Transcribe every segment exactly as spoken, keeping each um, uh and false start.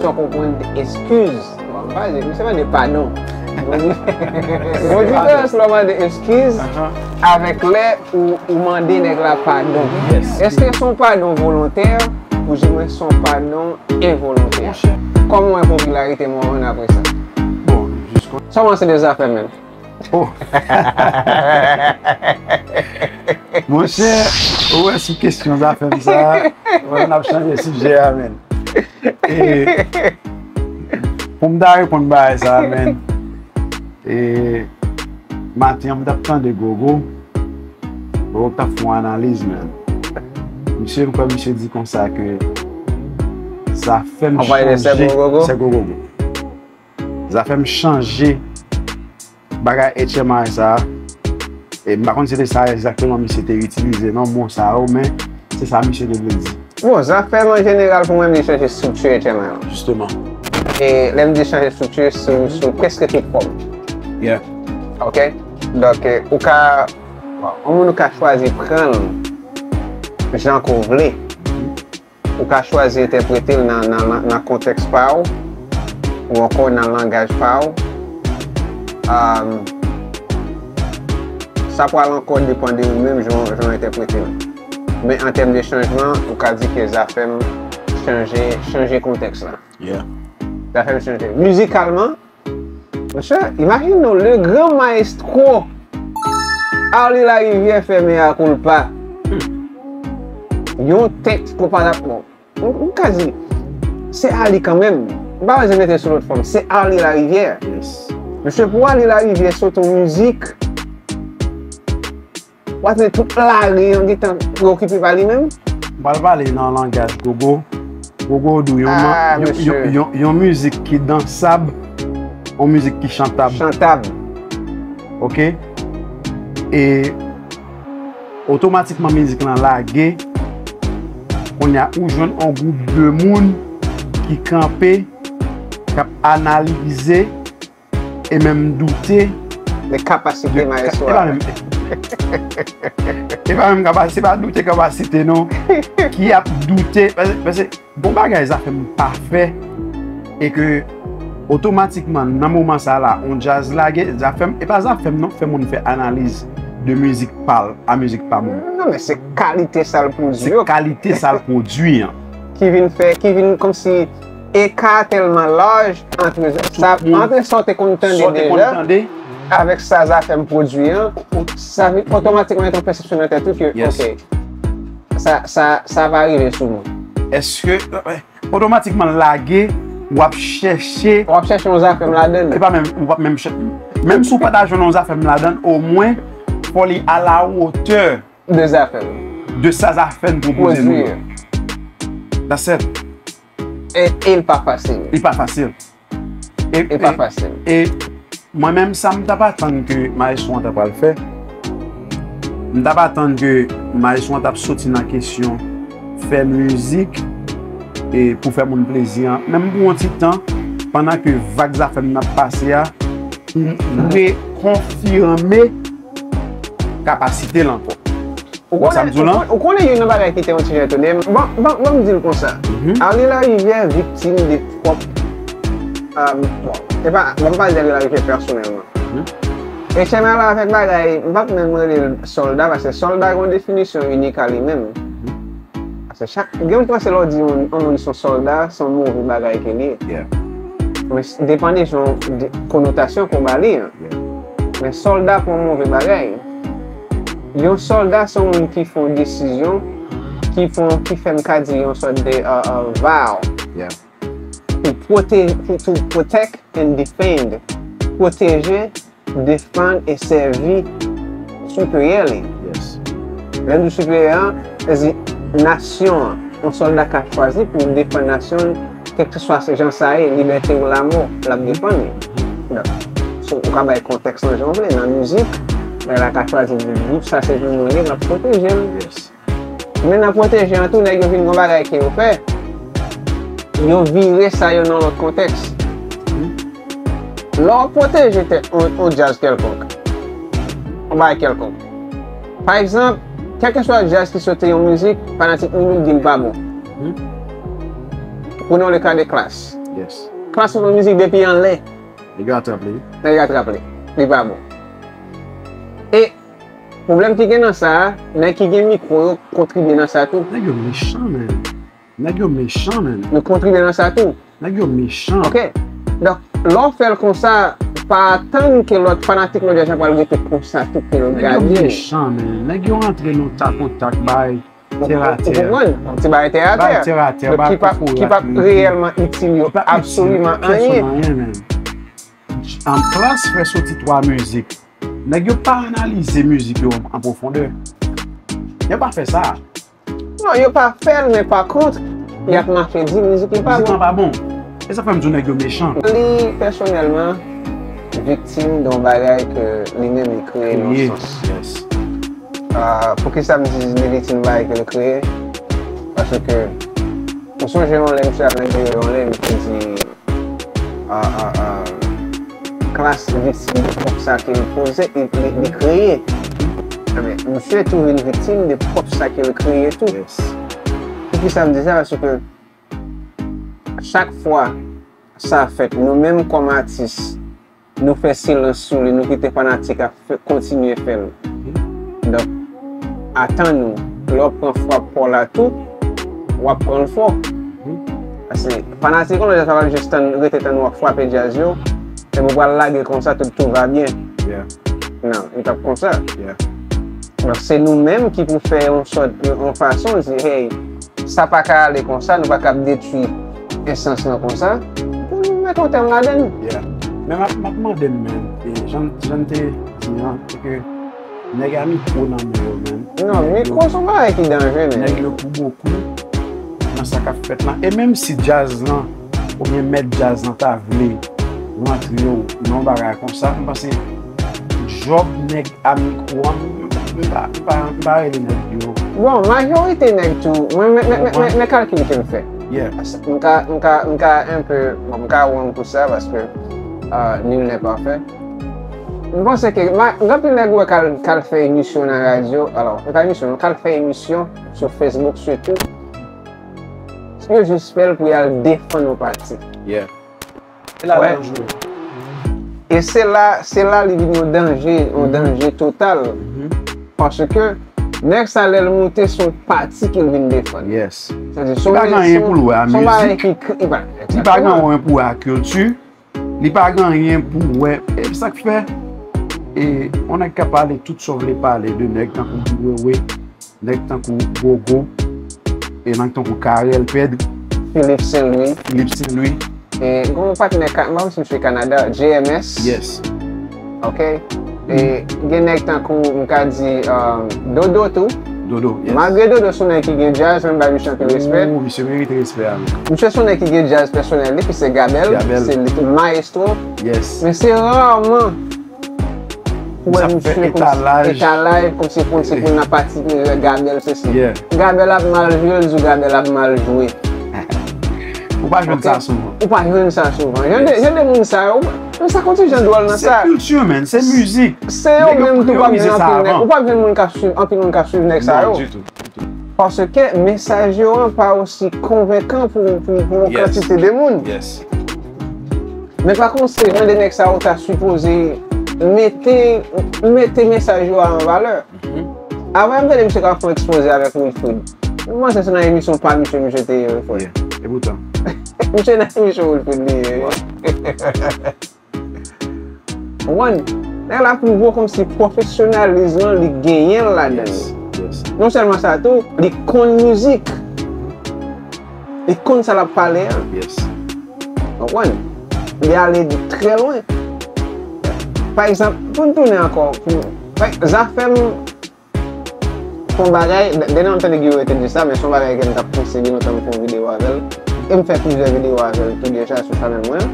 Sa w konprann eskiz. Bon, m pa di, misye mande padon. Gon diferans lè w mande eskiz avèk lè ou, ou mande nèg la padon. Èske se yon padon volontè oubyen se yon padon envolontè? Kòman w wè popilarite Mawon apre sa? Bon, jis kon. Sa w panse de Zafèm menm? Oh! Monchè, ou wè sou kesyon Zafèm sa, bon, n ap chanje sijè a, menn. E, pou m ta reponn bagay sa, menn, e, maten an, m t ap tande Gogo. Gogo t ap fè yon analiz, menn. Misye, m kwè misye di konsa ke Zafèm chanje. Sè Gogo. Zafèm chanje bagay H M I sa. E m pa konn si se te sa egzakteman misye te itilize non, mo sa yo, men se sa misye te vle di. Bon, Zafèm an jeneral, pou mwen, li chanje estrikti H M I lan. Jisteman. E lè m di chanje estrikti, sou, sou prèske tout fòm. Yeah. Ok? Donk, eh, ou ka, bon, yon moun ou ka chwazi pran l jan ke w vle. Ou ka chwazi entèprete l nan, nan, nan, nan kontèks pa w, ou ankò nan langaj pa w. Am, sa pral ankò depann de ou menm, jan, jan w entèprete l. Men an tèm de chanjman, ou ka di ke Zafèm chanje, chanje kontèks la. Yeah. Zafèm chanje. Mizikalman, Monchè, imajine w, le gran mayestwo Arly Larivière fè mea culpa. Yon tèks konpa rap, bon, m, m ka di, se Arly kanmenm. M pa bezwen mete l sou lòt fòm, se Arly Larivière. Yes. Mesye, pou Arly Larivière sot yon mizik, w ap tande tout lari an gentan preokipe pa li menm. M pral pale nan langaj Gogo. Gogo di w yon, ah, yon, yon, yon, yon mizik ki dansab, yon mizik ki chantab. Chantab. Ok? E otomatikman mizik lan lage, kounye a ou jwenn yon gwoup de moun ki kanpe, k ap analize, e menm doute de kapasite mayestwo a. E pa menm, e pa menm kapasite, se pa doute kapasite non. Ki ap doute, paske, paske gon bagay Zafèm pa fè, e ke otomatikman nan moman sa la, on djaz lage, Zafèm, e pa Zafèm non, fè moun fè analiz de mizik pa l a mizik pa moun. Non, men se kalite sa l pwodui. Se kalite sa l pwodui an. Ki vin fè, ki vin kòmsi eka tèlman laj antre sa, antre sa w te konn tande deja, avèk sa Zafèm pwodui an, sa vin otomatikman mete yon pèsepsyon nan tèt ou ke, ok, sa, sa, sa va rive sou mwen. Èske, eh, otomatikman lage, w ap chèche. W ap chèche yon Zafèm ladan l. E pa menm, w ap menm chèche. Menm si w pa ta jwenn yon Zafèm ladan l, omwen, fò li a la wotè de Zafèm. De sa Zafèm pwopoze nou yo. That's it. E, e l pa fasil. Li pa fasil. E, e pa fasil. E mwen menm, sa m t ap atann ke mayestwo an ta pral fè, m t ap atann ke mayestwo an t ap soti nan kesyon fè mizik e pou fè moun plezi an. Menm pou yon ti tan, pandan ke vag Zafèm nan ap pase a, pou m rekonfime kapasite l ankò. Ou konnen, ou konnen youn nan bagay ki te yon ti jan etone m? Bon, bon, bon, m di l konsa. Arly Larivière viktim de twòp, euh, bon, e pa, bon, m pa di Arly Larivière pèsonèlman. H M I la avèk bagay, m p ap menm rele l sòlda, paske sòlda gen yon definisyon inik a li menm. Paske chak, gen moun ki panse lè w di yon, yon moun se yon sòlda, se yon move bagay ke li ye. Men depann de jan, de konotasyon ke w ba li an. Men sòlda pa yon move bagay. Yon sòlda se yon moun ki fè yon desizyon, ki fè, ki fè, m ka di, yon sòt de, euh, euh, vow. Pou pwote-, pou, to protect and defend. Pwoteje, defann e sèvi siperyè li. Lè n di siperyè an, se di nasyon an. Yon sòlda ka chwazi pou defann nasyon l, kèlkeswa se jan sa ye, libète ou lamò, l ap defann li. Donk, so, ou ka bay kontèks lan jan w vle. Nan mizik, nèg la ka chwazi di, gwoup sa se pou mwen li, m ap pwoteje l. Men nan pwoteje an tou, nèg yo vin gon bagay ke yo fè. Yo vire sa yo nan lòt kontèks. Lè w pwoteje tèt on, on djaz kèlkonk, on bagay kèlkonk. Pa egzanp, kèlkeswa djaz ki soti yon mizik, fanatik Milouk di l pa bon. Prenons le cas de Klass. Yes. Klass fè mizik depi anlè. Nèg yo atrap li. Nèg yo atrap li. Li pa bon. E pwoblèm ki gen nan sa a, nèg ki gen mikwo yo kontribye nan sa tou. Nèg yo mechan, men. Nèg yo mechan, men. Nou kontribye nan sa tou. Nèg yo mechan. Ok. Donk, lè w fè l konsa, pa atann ke lòt fanatik lòt djaz la pral rete konsa tou pou yo gade. Nèg yo mechan, men. Nèg yo rantre nan tak o tak, bay tè a tè. Ou konprann? Ti bay tè a tè. Bay tè a tè, bay kokorat, ki p ap reyèlman itil yo absoliman anyen. Anplas fè soti twa mizik. Nèg yo pa analize mizik yo an pwofondè. Yo pa fè sa. Non, yo pa fè l, men pa kont, y ap mache di mizik li pa bon. Mizik lan pa bon. E sa fè m di w nèg yo mechan. Li, pèsonèlman, viktim de yon bagay ke li menm li kreye nan yon sans. Yes. Ah, poukisa m di li viktim bagay ke l kreye? Paske, ou sonje yon lè misye ap nan videyo, yon lè misye di, ah, ah, ah, Klass viktim de pwòp sa ke l poze, li, li, li kreye. Ebyen, misye tou vin viktim de pwòp sa ke l kreye tou. Yes. Poukisa m di sa? Paske chak fwa sa fèt, nou menm kòm atis, nou fè silans sou li, nou kite fanatik ap fè, kontinye fè l. Donk, atann ou, lè w pran frap pa w la tou, w ap pran l fò. Paske fanatik ou nan djaz pa pral jis tann, rete tann w ap frape djaz yo, epi w pral lage konsa tout, tout va bien. Non, li p ap konsa. Donk, se nou menm ki pou fè yon sòt, yon fason, di, hey, sa pa ka ale konsa, nou pa ka ap detwi esans lan konsa, pou nou mete yon tèm ladan l. Yeah. Men m ap, m ap mande m menm, e, jan, jan n te di an, se ke nèg a mikwo nan men yo, menm. Non, mikwo se yon bagay ki danje, menm. Nèg yo pou bokou nan sa k ap fèt lan. E menm si djaz lan, oubyen mèt djaz lan ta vle rantre yo nan yon bagay konsa, m panse djòb nèg a mikwo an, m pa, m pa, m pa rele nèg yo. Bon, majorite nèg tou, mwen, men, men, men, men, men kalkil ke m fè. Yeah. M ka, m ka, m ka un peu, bon, m ka wrong pou sa, paske, euh, nul n'est parfait. M panse ke, ma, gen anpil nèg ou wè k al, k al fè emisyon nan radyo, alò, e pa emisyon, non, k al fè emisyon sou Facebook sitou. Yo jis fè l pou y al defann yon pati. Yeah. E la l jwe. E se la, se la li vin yon danje, yon danje total. Paske nèg sa lè l moute se yon pati ke l vin defann. Yes. Sa di, li pa gen anyen pou l wè a mizik. Li pa gen anyen pou wè a kilti. Li pa gen anyen pou wè. E sa k fè, e, yon nèg ka pale tout sa w vle pale de nèg tankou Guy Wewe, nèg tankou Gogo, e nèg tankou Carel Pedre. Philippe Saint-Louis. Philippe Saint-Louis. E gen yon patnè, ka, m pa konn si misye Kanada, J M S. Yes. Ok. E gen nèg tankou, m ka di, um, Dodo tou. Dodo, yes. Malgre Dodo se yon nèg ki gen djaz, men m bay misye anpil respè. Ou, misye merite respè a, men. Misye se yon nèg ki gen djaz pèsonèl li, ki se Gabel. Gabel. Se li ki maestro. Yes. Men se raman ou wè misye fè etalaj, kòmsi pou, se pou nan pati Gabel, se si. Yeah. Gabel ap mal jwe, l di w Gabel ap mal jwe. Ou pa jwenn sa souvan. Ou pa jwenn sa souvan. Jan de, jan de moun sa yo, men sa konn ti jan dwòl nan sa. Se kilti, man, se mizik. Se yo menm tou, w p ap jwenn anpil nèg, ou p ap jwenn moun k ap swiv, anpil moun k ap swiv nèg sa yo. Non, ditou, ditou. Paske mesaj yo an pa osi konvenkan pou, pou, pou yon kantite de moun. Yes. Men pa kont se jan de nèg sa yo ta sipoze mete, mete mesaj yo a an valè. Avan m tande misye k ap fè yon ekspoze avèk Wilfrid. M panse se nan emisyon pa misye, misye te ye, wi, frè. Yeah. E poutan. Misye nan emisyon Wilfrid li ye. Wi. Konprann? Nèg la pwouve w kòmsi pwofesyonalizm lan, li genyen l ladan l. Yes, yes. Non sèlman sa tou, li konn mizik. Li konn sa l ap pale a. Yes. Konprann? Li ale trè lwen. Pa egzanp, pou n tounen ankò, pou, pa, Zafèm, se yon bagay, dènyèman m tande Guy Wewe te di sa, men se yon bagay ke m t ap panse gen lontan m fè yon videyo avè l. E m fè plizyè videyo avè l tou deja sou chanèl mwen.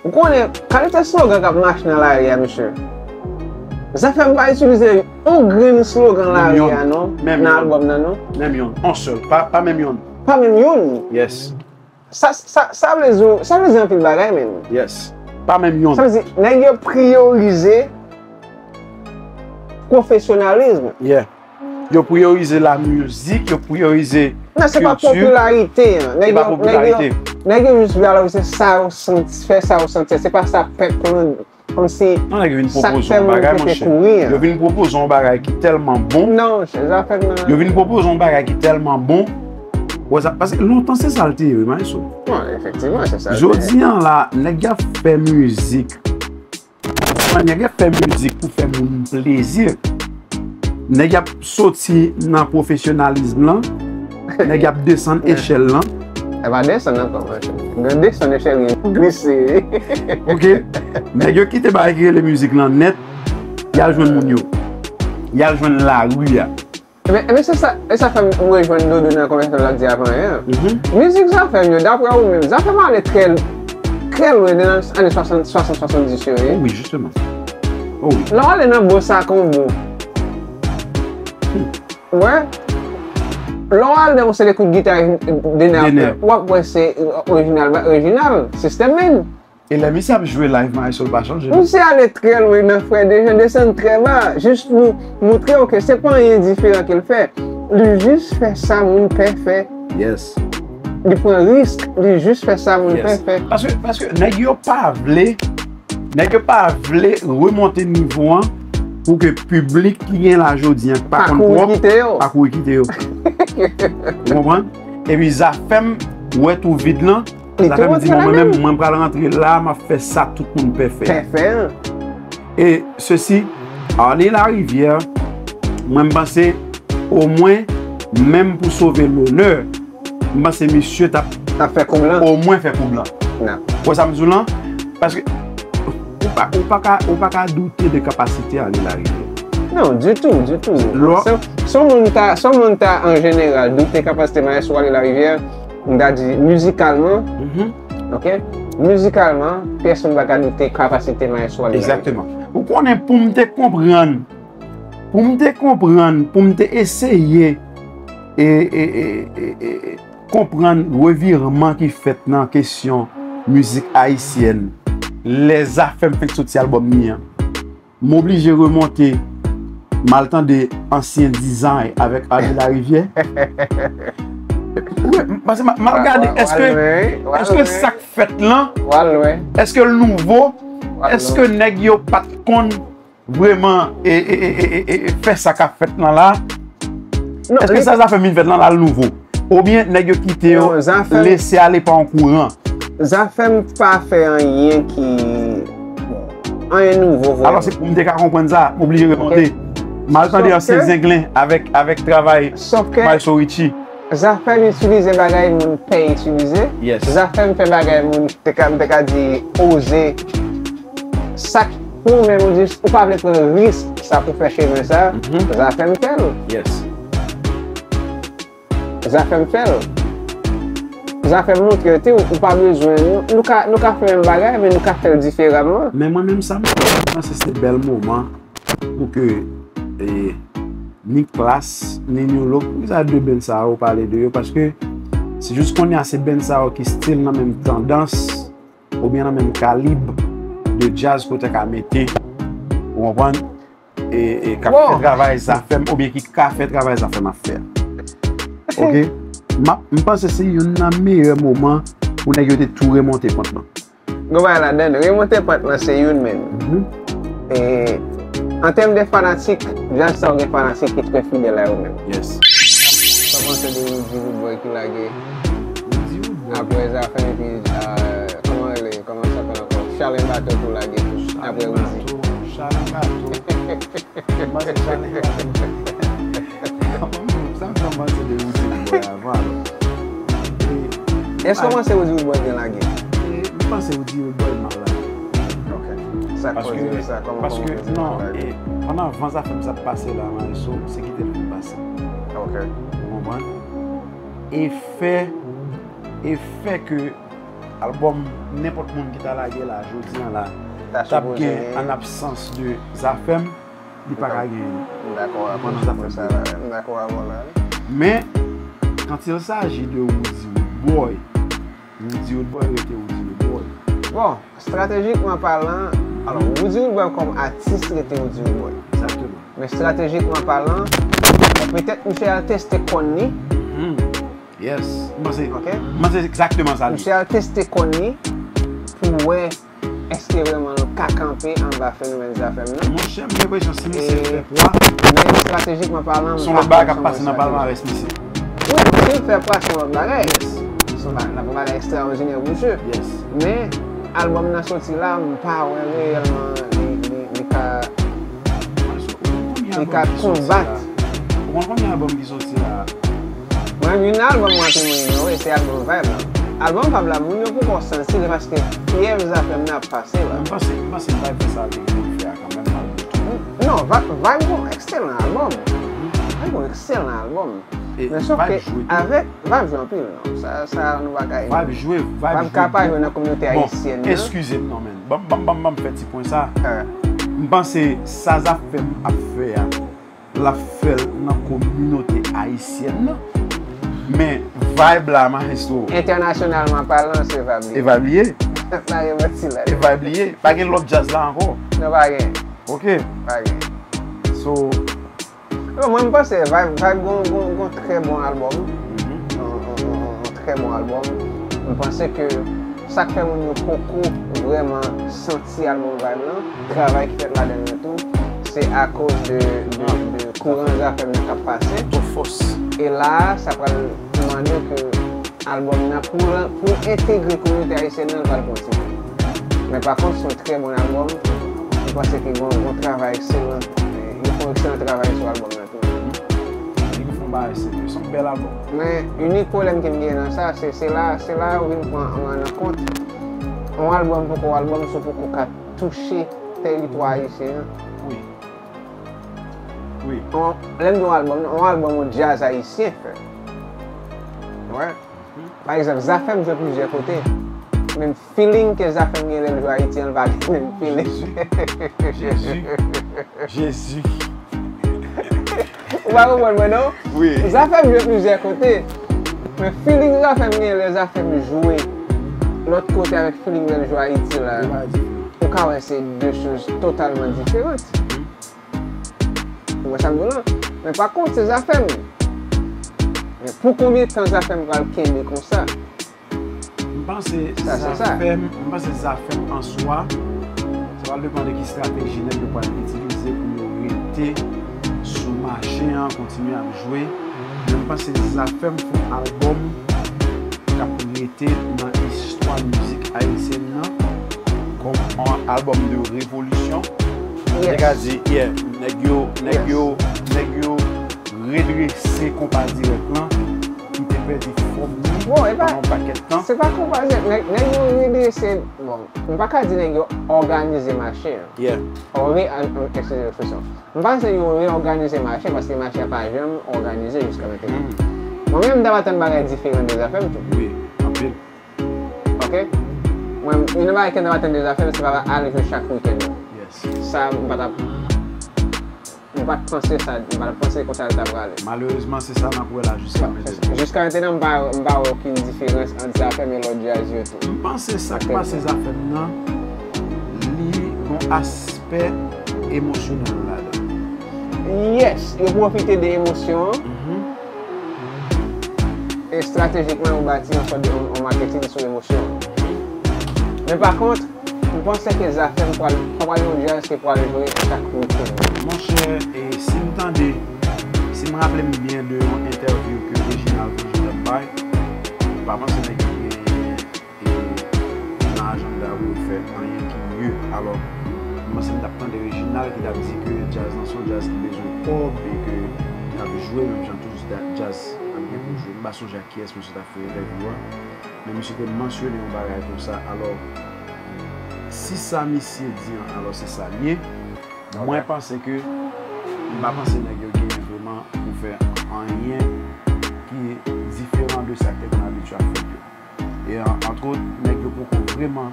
Ou konnen, kalite slogan k ap mache nan lari a, mesye. Zafèm pa itilize yon grenn slogan lari a, non, nan albòm nan, non. Menm youn, yon sèl. Pa, pa menm youn. Pa menm youn. Yes. Sa, sa, sa vle di, sa vle di anpil bagay, menm. Yes. Pa menm youn. Sa vle di, nèg yo priyorize pwofesyonalizm. Yeah. Yo priyorize la mizik, yo priyorize kilti. Non, se pa popilarite an. Se pa popilarite. Nèg yo jis valorize sa yo santi, fè sa yo santi. Se pa sa pèp lan kòmsi. Non, nèg yo vin pwopoze yon bagay, monchè. Yo vin pwopoze yon bagay ki tèlman bon. Non, se zafè nan. Yo vin pwopoze yon bagay ki tèlman bon. Wè sa, paske lontan se sa l te ye, wi, Maestro. Wi, efektivman, se sa l te ye. Jodi an la, nèg y ap fè mizik. Nèg y ap fè mizik pou fè moun plezi. Nèg y ap soti nan pwofesyonalizm lan. Nèg y ap desann echèl lan. E pa desann ankò, monchè. Gen desann echèl, gen glise. Ok. Nèg yo kite bagay ki rele mizik lan nèt. Y al jwenn moun yo. Y al jwenn lari a. Ebyen, ebyen, se sa, e sa fè m rejwenn Dodo nan konvèsasyon l ap di avan yè an. Mizik Zafèm yo, daprè ou menm, Zafèm ale trè, trè lwen nan ane swasant, swasant, swasanndis yo, wi. Wi, jisteman. O wi. Lè w ale nan bossa combo, wè, lè w al nan yon seri de kout gita Dener ap fè, w ap wè se orijinal, orijinal, System Men. E lè misye ap jwe live, Maestro pa chanje, non. Misye ale trè lwen nan frè Dejan, desann trè ba, jis pou montre w ke se pa anyen diferan ke l fè. Li jis fè sa moun pè fè. Yes. Li pran risk, li jis fè sa moun pè fè. Paske, paske nèg yo pa vle, nèg yo pa vle remonte nivo an pou ke piblik ki gen la jodi an, ki pa konn twòp, pa kouri kite yo. Ou konprann? Epi Zafèm wè twou vid lan, Zafèm di, bon, mwen menm, mwen pral rantre la, m ap fè sa tout moun pè fè. Pè fè an. E sesi, Arly Larivière, mwen m panse, omwen, menm pou sove lonè, m panse misye t ap fè koub lan. Omwen fè koub lan. Ou wè sa m di w lan? Paske ou pa, ou pa ka, ou pa ka doute de kapasite Arly Larivière. Non, ditou, ditou. Se, se yon moun ta, se yon moun ta, an jeneral, doute kapasite Maestro Arly Larivière, m ta di mizikalman, ok? Mizikalman, pèsonn pa ka doute kapasite Maestro Arly Larivière. Egzakteman. Ou konnen, pou m te konprann, pou m te konprann, pou m te eseye e, e, e, e, e, e, konprann revirman ki fèt nan kesyon mizik ayisyèn, lè Zafèm fenk soti albòm li an. M oblije remonte, m al tande ansyen Dizay avèk Arly Larivière. Wi, paske m, m al gade, èske, èske sa k fèt lan, èske l nouvo, èske nèg yo pa t konn vrèman e, e, e, e, e, e fè sa k ap fèt lan la? Èske sa Zafèm vin fèt lan la l nouvo? Oubyen nèg yo kite yo lese ale pa yon kouran? Zafèm pa fè anyen ki, bon, anyen nouvo vrèman. Alò, se pou m te ka konprann sa, m oblije remonte. M al tande ansyen Zenglen avèk, avèk travay Maestro Richie. Zafèm itilize bagay moun pè itilize. Zafèm fè bagay moun, te ka, m te ka di, oze. Sa k pou ou menm, ou di, ou pa vle pran risk sa pou fè chemen sa, Zafèm fè l. Zafèm fè l. Zafèm montre tou, ou pa bezwen, nou, nou ka, nou ka fè menm bagay, men nou ka fè l diferaman. Men mwen menm sa m panse se bèl moman pou ke, e, ni Klass, ni Nu Look, poukisa de band sa yo pale de yo? Paske se jis kounye a se band sa yo ki still nan menm tandans, oubyen nan menm kalib de djaz ke w ta ka mete, ou konprann? E, e k ap fè travay Zafèm, oubyen ki ka fè travay Zafèm ap fè a. Ok? M ap, m panse se youn nan meyè moman pou nèg yo te tou remonte pant lan. Gon bagay ladann, remonte pant lan se youn menm. E, an tèm de fanatik, djaz sa yo gen fanatik ki trè fidèl a yo menm. Yes. Sa w panse de Roody Roodboy ki lage? Roody Roodboy. Apre Zafèm epi, ah, kòman rele? Kòman sa fè ankò? Charlene Bato tou lage tou, apre Roody. Charlene Bato, Charlene Bato. M panse Charlene Bato. Sa m fè m panse de Roody Roodboy avan, alò. Èske w panse Roody Roodboy byen lage? E, m panse Roody Roodboy mal lage. Ok. Sa k koze sa? Kòman, kòman w koze mal lage? Paske, non, e, pandan van Zafèm sa ap pase la, Maestro, se kite l vin pase. Ok. Ou konprann? Efè, efè ke albòm nenpòt moun ki ta lage la, jodi an la, t ap gen an absans de Zafèm, li pa ka genyen. M dakò avè w sou pwen sa la. M dakò avè w la. Men, quand il s'agit de Roody Roodboy, Roody Roodboy rete Roody Roodboy. Bon, estratejikman palan, alò, Roody Roodboy kòm atis rete Roody Roodboy. Egzakteman. Men estratejikman palan, Petèt misye al teste kòn li. Yes. M panse, Ok. m panse egzakteman sa li. Misye al teste kòn li pou wè èske vrèman l ka kanpe anba fenomèn Zafèm nan. Monchè, m gen enpresyon si misye fè pwa, Men estratejikman palan, se yon lòt bagay k ap pase nan palmarès misye. Wi, si l fè pwa, se yon lòt bagay. Se yon bagay, bagay ekstraòdinè pou misye. Yes. Men, albòm nan soti la, m pa wè reyèlman li, li, li ka, li ka konbat. Ou konn konbyen albòm ki soti la? Mwen, youn nan albòm mwen ke mwen inyore, se albòm Vibe la. Albòm Vibe la, moun yo poko santi li paske fyèv Zafèm nan ap pase la. M panse, m panse Vibe fè sa li te gen pou l fè a kanmenm, malgre tou. Non, Vibe, Vibe gon ekselan albòm. Vibe gon ekselan albòm. Men sòf ke avèk Vibe jwe anpil, non. Sa, sa nou pa ka inyore. Vibe jwe, Vibe jwe. Vibe ka pa jwe nan kominote ayisyèn nan. Eskize m non, men. Ban m, ban m, ban m fè ti pwen sa. M panse sa Zafèm ap fè a, l ap fè l nan kominote ayisyèn nan. Men Vibe la, maestro. Entènasyonalman palan, se Vibe li ye. E Vibe li ye. Pa gen manti la. E Vibe li ye. Pa gen lòt djaz la ankò. Non, pa gen. Ok. Pa gen. So, Non, mwen, m panse Vibe, Vibe gon, gon, gon trè bon albòm. Yon, yon, yon, yon trè bon albòm. M panse ke sa k fè moun yo poko vrèman santi albòm Vibe lan, travay ki fèt ladan l nan tou, se akoz de, de, de kouran Zafèm nan k ap pase. Twòp fòs. E la a, sa pral mande ke albòm nan, pou l, pou l entegre kominote ayisyèn nan, l pral pran ti tan. Men pa kont, se yon trè bon albòm. M panse ke gon, gon travay ekselan. Yo fè yon ekselan travay sou albòm nan tou. Li fè yon bagay serye. Se yon bèl albòm. Men, inik pwoblèm ke m gen nan sa, se, se la, se la ou vin pran, pran nan kont. Yon albòm poko albòm, se poko ka touche tèritwa ayisyen an. Wi. Wi. Yon, lè m di yon albòm, yon albòm yon djaz ayisyen fè. Wè. Pa egzanp, Zafèm jwe plizyè kote. Men feeling ke Zafèm gen lè l jwe Ayiti an, l pa gen menm feeling. Jezi. Jezi. Ou pa konprann mwen, non? Wi. Zafèm jwe plizyè kote. Men feeling Zafèm gen lè Zafèm jwe lòt kote avèk feeling lè l jwe Ayiti la. Ou ka wè se de choz totalman diferan. Ou wè sa m di w lan? Men pa kont, se Zafèm. Men pou konbyen tan Zafèm pral kenbe konsa? M panse Sa, se sa. Zafèm, m panse Zafèm an swa, sa pral depann de ki estrateji nèg yo pral itilize pou yo rete sou mache an, kontinye ap jwe. Men m panse Zafèm fè yon albòm k ap rete nan istwa mizik ayisyèn nan kòm yon albòm de revolisyon. Nèg a di, yeah, nèg yo, nèg yo, nèg yo redrese konpa dirèk lan ki te pèdi fòm li pandan yon pakèt tan. Se pa konpa dirèk, nèg, nèg yo redrese, bon, m pa ka di nèg yo òganize mache an. Yeah. Re, an, an, eskize ekspresyon. M pa panse yo reòganize mache paske mache a pa janm òganize jiska mentnan. Mwen menm, m t ap atann bagay diferan de Zafèm tou. Wi, anpil. Ok? Mwen, youn nan bagay ke m t ap atann de Zafèm, se pa al jwe chak wikenn. Yes. Sa, m pa t ap, m pa t panse sa, m pa t panse konsa l t ap prale. Malerezman, se sa n ap wè la jiska mentnan. Jiska mentnan, m pa, m pa wè okenn diferans ant Zafèm e lòt djaz yo tou. M panse sa k pase Zafèm nan, li gon aspè emosyonèl ladan. Yes, yo pwofite de emosyon an. Estratejikman, yo bati yon sòt de yon, yon maketing sou emosyon an. Men pa kont, m panse ke Zafèm pral, pa pral yon djaz ke pral jwe chak wikenn. Monchè, e si m tande, si m raple m byen de yon entèvyou ke Reginald toujou t ap bay, m pa panse nèg yo gen e nan ajanda pou yo fè anyen ki mye. Alò, m panse m t ap tande Reginald ki t ap di ke djaz lan se yon djaz ki bezwen kòb e ke l ap jwe menm jan tout djaz ap gen pou jwe. M pa sonje ak kiyès misye t ap fè entèvyou a, men misye te mansyone yon bagay konsa. Alò, si sa misye di an, alò se sa l ye. Mwen panse ke, m pa panse nèg yo genyen vreman pou fè anyen ki diferan de sa k te konn abitye ap fèt yo. E an, antwòt, nèg yo poko vreman,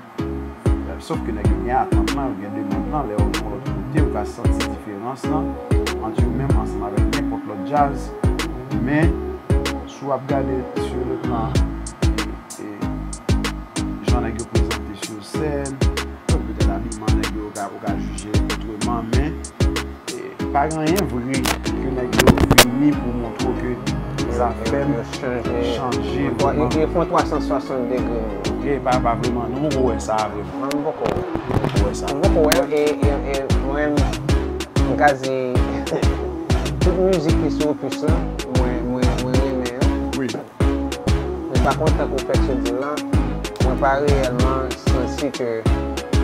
sòf ke nèg yo gen atant lan, yo gen demann lan, lè yo nan yon lòt kote, ou ka santi diferans lan ant yo menm ansanm avèk nenpòt lòt djaz. Men, si w ap gade sur le plan, e, e, jan nèg yo prezante sou sèn, petèt abiman nèg yo, ou ka, ou ka jije otreman, men, e, pa gen anyen vre ke nèg yo vin Ni pou montre w ke zafèm Yo chanje. Chanje Yo, yo, vreman. Yo fè yon twa san swasant degre menm. E pa, pa vreman. Nou poko wè sa vreman. Mwen, m poko wè. Poko wè sa. M poko wè e, e, e mwen, m ka di, tout mizik ki sou Opus lan, mwen, mwen, mwen renmen yo. Wi. Men pa kontan pou fèt sou di lan, mwen pa reyèlman santi ke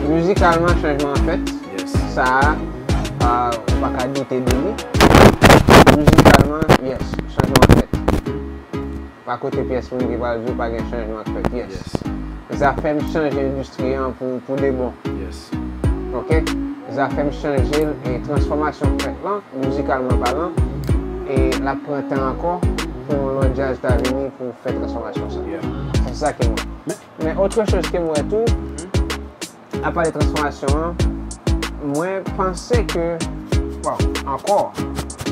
mizikalman chanjman an fèt. Yes. Sa a, ah, ou pa ka doute de li. Mizikalman, yes, chanjman an fèt. Pa kote pyès moun ki pral di w pa gen chanjman k fèt. Yes. Yes. Zafèm chanje endistri an pou, pou de bon. Yes. Ok? Zafèm chanje l e transfòmasyon k fèt lan, mizikalman palan, e l ap pran tan ankò pou yon lòt djaz ta vini pou fè transfòmasyon sa. Yeah. Se sa ke m wè. Men otre choz ke m wè tou, apa de transfòmasyon an, mwen panse ke, waw, ankò,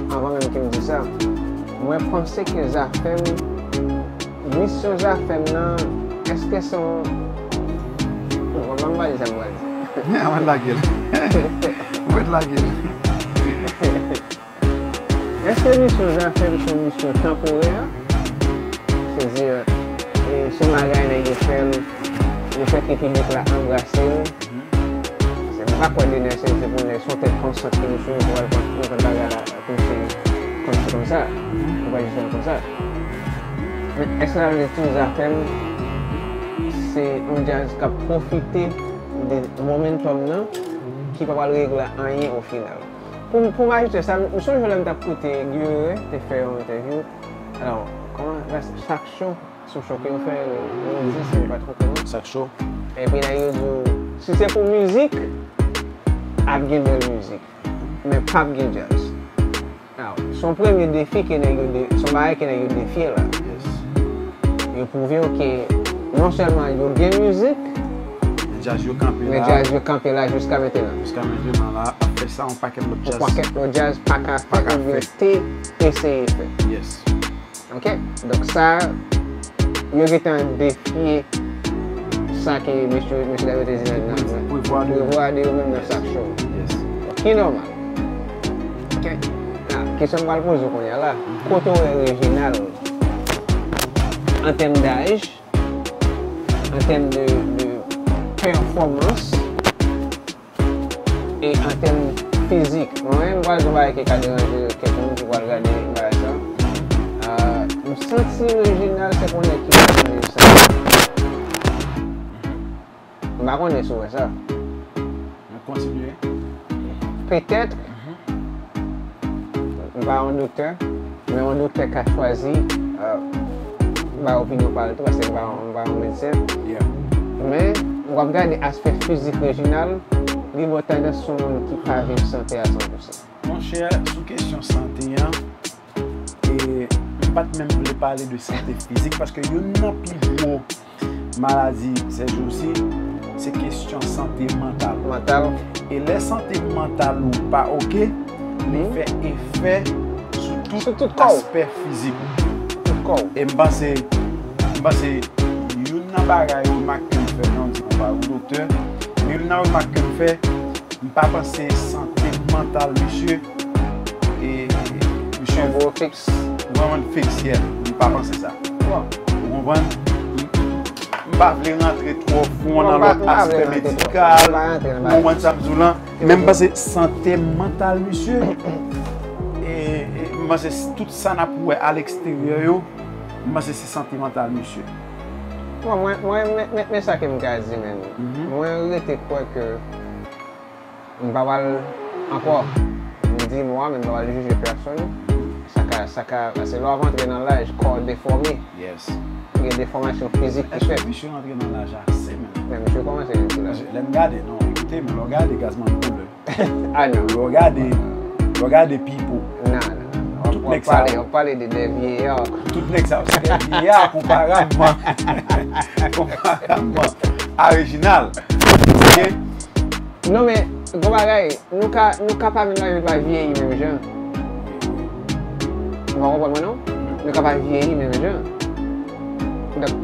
anvan menm ke m di sa, mwen panse ke Zafèm, misyon Zafèm nan, èske se yon, bon, mwen pa di sa m pral di. Mwen lage l. Mwen lage l. Èske misyon Zafèm se yon misyon tanporè? Sètadi, e, se yon bagay nèg yo fè l, yo fè ke piblik la anbrase l. Se m pa kwè Dener se, se pou nèg se yon tèt pansant ke misyon pou al kont, kont bagay la, kòmsi, kòmsi kòmsa. Ou pa jis fè l konsa. Men èske sa vle di tou Zafèm se yon djaz k ap pwofite de momentum nan ki pa pral regle anyen o final? Pou, pou m ajoute sa, m sonje lè m t ap koute Guy Wewe te fè yon entèvyou. Alò, kòman, chak cho, sou cho ke yo fè, yo di, si m pa twonpe m. Chak cho. Epi nèg yo di w, si se pou mizik, ap gen bèl mizik. Men p ap gen djaz. Alò, se yon premye defi ke nèg yo de, se yon bagay ke nèg yo defye la. Yes. Yo pwouve w ke non sèlman yo gen mizik, Men djaz yo kanpe men la. Djaz yo kanpe la jiska mentenan. Jiska mentenan la, ap fè sa yon pakèt lòt Yon djaz. Pakèt lòt djaz pa ka fè Pa ka oubyen fè. Te eseye fè. Yes. Ok? Donk sa, yo gentan defye sa ke mesye, mesye dam yo te di nan, nan, nan Prevwa de- prevwa de yo menm nan chak cho. Yes. Ki nòmal. Ok? Nan kesyon m pral poze w kounye a la, kote w wè Reginald an tèm daj, an tèm de, de pèfòmans, e an tèm fizik. Mwen menm, m pral di yon bagay ki ka deranje kèk moun ki pral gade bagay sa. Ah, m santi Reginald se pou nèg ki ka tande sa. M pa konnen si w wè sa. Nou kontinye. Petèt, m pa yon doktè, men yon doktè ka chwazi, euh, bay opinyon pa l tou, paske m pa, m pa yon medsen. Yeah. Men, w ap gade aspè fizik Reginald, li gen tandans se yon moun ki pa viv sante a san pou san. Monchè, sou kesyon sante an, e m pa t menm vle pale de sante fizik, paske youn nan pi gwo maladi sèjousi, se kesyon sante mantal. Mantal. E lè sante mantal ou pa oke, li Mhm. fè efè sou tout Sou tout kò w. Aspè fizik ou. Tout kò w. E m panse, m panse youn nan bagay remak ke m fè, jan w di konpa ou doktè, men youn nan remak ke m fè, m pa panse sante mantal misye, e misye Yon gwo fiks. Vreman fiks, yeah. M pa panse sa. Bon. Ou konprann? M, m pa vle rantre twò fon nan Bon, m pa, lòt m pa vle aspè rantre twò. medikal. M pa rantre nan Ou bagay. Konprann sa m di w lan? Men m panse sante mantal misye, e, e m panse s- tout sa n ap wè a leksteryè yo, m panse se sante mantal misye. Bon, mwen, mwen, men, men, men sa ke m ka di, men. Mhm. Mwen rete kwè ke m pa pral ankò, m di mwa, men m pa pral jije pèsonn. Sa ka, sa ka, paske lè w ap antre nan laj, kò w defòme. Yes. Gen defòmasyon fizik ki Èske fèt. Misye rantre nan laj ase menm? Men misye kòmanse gen ti laj. Paske lè m gade, non, ekoute, men lè w gade Gazman Couleur, Ah non. lè w gade, lè w gade Pipo, Non, non, non. Tout nèg sa yo. W ap pale de, de vyeya. Tout nèg sa yo, se de vyeya konparabman, konparabman a Reginald. Ok? Non, men, gon bagay, nou ka, nou ka pa menm laj, nou pa vyeyi menm jan. Ou pa konprann mwen, non? Nou ka pa vyeyi menm jan. Donk,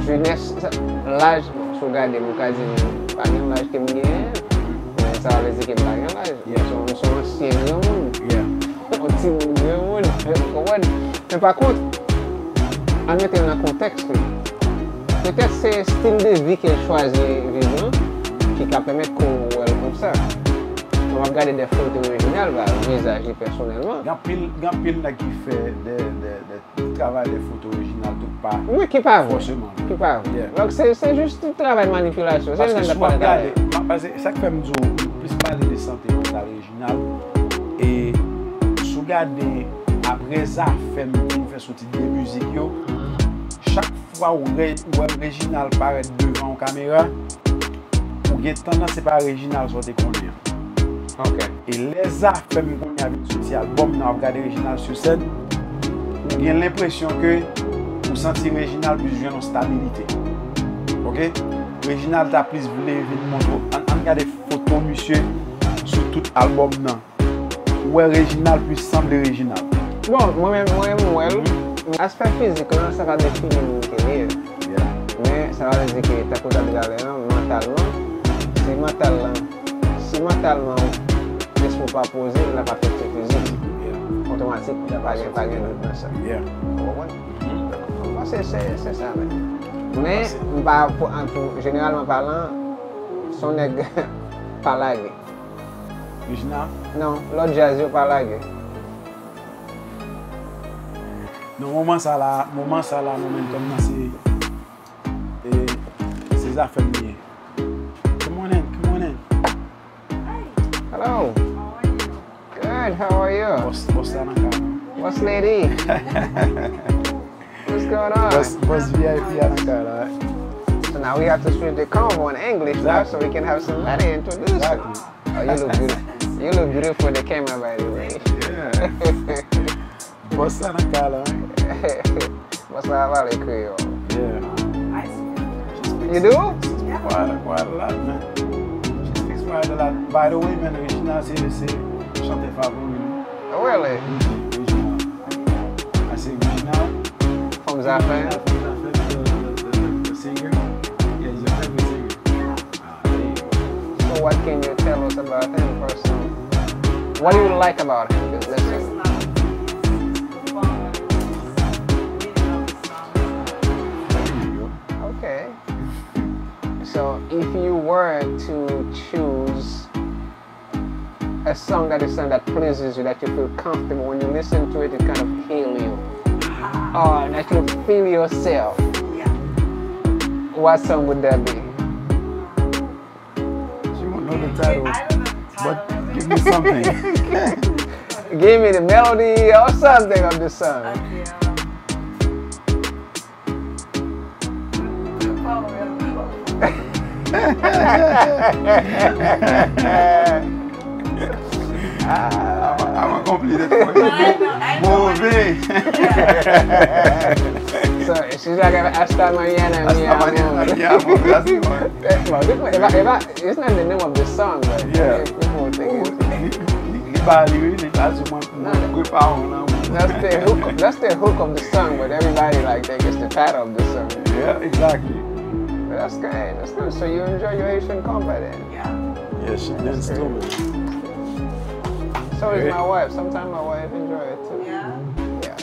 jenès, sa, laj, bon, si w gade m, ou ka di m, pa menm laj ke m genyen, men Sa vle di ke m pa gen laj. Yeah. M se yon, m se yon ansyen granmoun. Yeah. Yon timoun granmoun. Ou konprann? Men pa kont, ann mete l nan kontèks li. Petèt se stil de vi ke l chwazi viv lan ki ka pèmèt ke w wè l konsa. Lè w ap gade de foto orijinal, ba, vizaj li pèsonèlman. Gen anpil, gen anpil nèg ki fè de, de, de travay de foto orijinal tou pa. Wi, ki pa vre. Fòseman. Ki pa vre. Yeah. Donk, se, se jis yon travay manipilasyon. Se jan de pale. Paske si w ap gade, paske sa k fè m di w, m plis pale de sante mantal orijinal. E si w gade, apre Zafèm fin fè soti de mizik yo, chak fwa ou wè, ou wè Reginald parèt devan yon kamera, ou gen tandans se pa Reginald sa w te konnen an. Ok. E lè Zafèm kounye a vin soti albòm nan, w ap gade Reginald sou sèn, ou gen lenpresyon ke ou santi Reginald plis jwenn yon stabilite. Ok? Reginald ta plis vle vin montre w. Ann, ann gade foto misye sou tout albòm nan. Ou wè Reginald plis sanble Reginald. Bon, mwen menm, mwen menm, mwen wè l. Aspè fizik lan, sa pa defini moun ke li ye. Yeah. Men sa pa vle di ke, tankou w ta di talè a, mantalman, si mantal lan, si mantalman ou, lespri w pa poze, l ap afekte fizik. Yeah. Otomatik, pa gen, pa gen dout nan sa. Yeah. Ou konprann? Mwen panse se, se sa, men. Men, m pa, pou, an, pou, jeneralman palan, se yon nèg pa lage. Reginald? Non, lòt djaz yo pa lage. Non, moman sa la, moman sa la, momentum nan se, e, se Zafèm li ye. Good morning, good morning. Hello. Good, how are you? Boss, boss la nan kay la. Boss lady. What's going on? Boss, boss V I P a nan kay la. So now we have to switch the convo in English now, so we can have somebody introduce you. Exactly. Oh, you look beautiful. You look beautiful for the camera, by the way. Yeah. Boss la nan kay la, wi. Boss la pale kreyòl. Yeah. You do? She speaks quite, quite a lot, man. She speaks quite a lot. By the way, man, Regina se, se chantè favori m. Oh, really? Regina. I say Regina. From Zafèm? From Zafèm, the, the, the, the singer. Yeah, he's your favorite singer. So what can you tell us about him personally? What do you like about him? Just listen. Okay. So if you were to choose a song that is something that pleases you, that you feel comfortable when you listen to it, it kind of heal you, or that you feel yourself, what song would that be? She won't know the title, but give me something. Give me the melody or something of the song. I'm a, I'm a completed for you. Move. So she's like, hasta mañana, mi amor. Hasta mañana, mi amor. That's the one. Well, this one, if I, if I, it's not the name of the song, but yeah, people will think it's, li, li, li ba li, wi, li ba sou mwen pou mwen, gwe pawòl lan. That's the hook. That's the hook of the song, but everybody, like, think it's the title of the song. Yeah, exactly. But that's great. That's good. So you enjoy your Haitian compa then? Yeah. Yeah, she dance too, man. So is my wife. Sometimes my wife enjoy it too. Yeah. Yeah.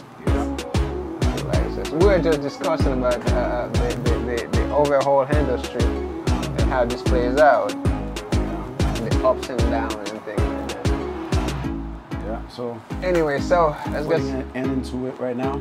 Like, so we were just discussing about, uh, the, the, the, the overall industry and how this plays out, the ups and downs and things like that. Yeah, so anyway, so let's get putting an end into it right now.